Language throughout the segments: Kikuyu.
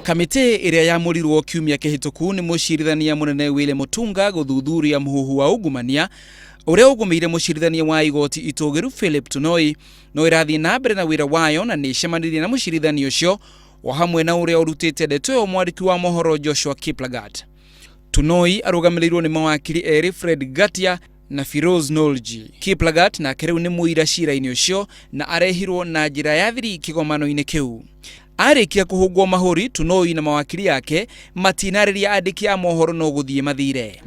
Kamĩtĩ ĩrĩa yamũrirwo kiumia kĩhĩtũku nĩ mũcirithania mũnene Willy Mutunga gũthuthuria mũhuhu wa ungumania ũrĩa ũgũmĩire mũcirithania wa igoti itũgĩru Philip Tunoi no ĩrathiĩ na mbere na wĩra wayo na nĩ ĩcemanirie na mũcirithania ũcio o hamwe na ũrĩa ũrutĩte ndeto ĩyo mwandĩki wa mohoro Joshua Kiplagat. Tunoi arũgamĩrĩirwo nĩ mawakiri erĩ Fred Ngatia na Firoz Nolji. Kiplagat nake rĩu nĩ mũira cira-inĩ ũcio na arehirwo na njĩra ya thiri kĩgomano-inĩ kĩu. Arĩkia kũhũngwo mahũri, Tunoi na mawakiri ake matinarĩria andĩki a mohoro no gũthiĩ mathire.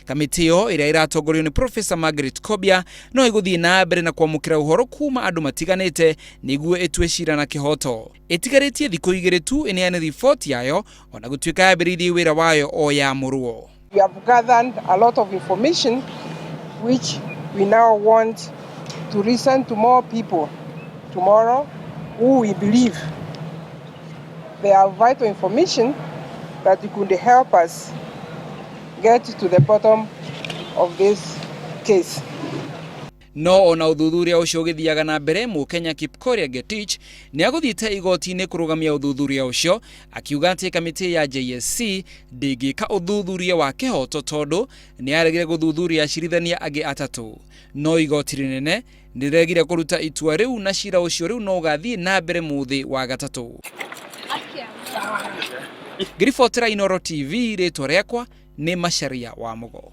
Kamĩtĩ ĩyo ĩrĩa ĩratongorio nĩ Professor Margaret Kobia no ĩgũthiĩ na mbere na kwamũkĩra ũhoro kuma andũ matiganĩte nĩguo ĩtue cira na kĩhoto. Ĩtigarĩtie thikũ igĩrĩ tu ĩneane riboti yayo ona gũtuĩka yambĩrĩirie wĩra wayo o yamũrwo. We have gathered a lot of information which we now want to listen to more people tomorrow who we believe they have vital information that could help us get to the bottom of this case. No ona ũthuthuria ũcio ũgĩthiaga na mbere, Mũkenya Kipkorir Ngetich nĩ agũthiĩte igoti-inĩ kũrũgamia ũthuthuria ũcio, akiuga atĩ kamĩtĩ ya JSC ndĩngĩka ũthuthuria wa kĩhoto tondũ nĩ yaregire gũthuthuria acirithania angĩ atatũ. No igoti rĩnene nĩrĩregire kũruta itua rĩu na cira ũcio rĩu no ũgathiĩ na mbere mũthĩ wa gatatũ. Ngĩribotera Inooro TV, rĩtwa rĩakwa nĩ Macharia wa Mũgo.